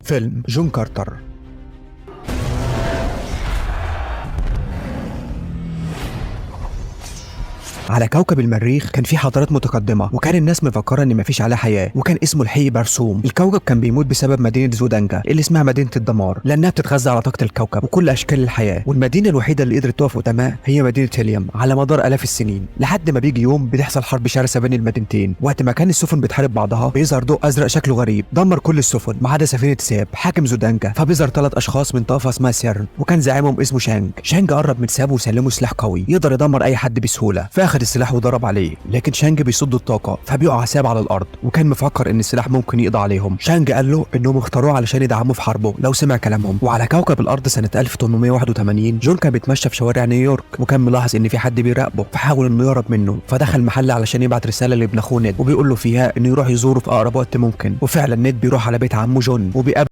فيلم جون كارتر. على كوكب المريخ كان في حضارات متقدمة، وكان الناس مفكرة ان مفيش عليه حياة، وكان اسمه الحي برسوم. الكوكب كان بيموت بسبب مدينة زودانجا اللي اسمها مدينة الدمار، لانها بتتغذى على طاقة الكوكب وكل اشكال الحياة. والمدينة الوحيدة اللي قدرت تقف قدامها هي مدينة هيليوم على مدار الاف السنين، لحد ما بيجي يوم بتحصل حرب شرسة بين المدينتين. وقت ما كان السفن بتحارب بعضها بيظهر ضوء ازرق شكله غريب دمر كل السفن ما عدا سفينة ساب حاكم زودانجا. فبيظهر 3 اشخاص من طائفة اسمها سيرن، وكان زعيمهم اسمه شانج. شانج قرب من ساب وسلمه سلاح قوي يقدر يدمر اي حد بسهولة، فاخد السلاح وضرب عليه، لكن شانج بيصد الطاقة فبيقع ساب على الارض، وكان مفكر ان السلاح ممكن يقضي عليهم. شانج قال له انهم اختاروه علشان يدعموه في حربه لو سمع كلامهم. وعلى كوكب الارض سنة 1881 جون كان بيتمشى في شوارع نيويورك، وكان ملاحظ ان في حد بيراقبه، فحاول انه يهرب منه، فدخل محل علشان يبعت رسالة لابن اخوه نيد، وبيقول له فيها انه يروح يزوره في اقرب وقت ممكن. وفعلا نيد بيروح على بيت عمه جون وبيقابل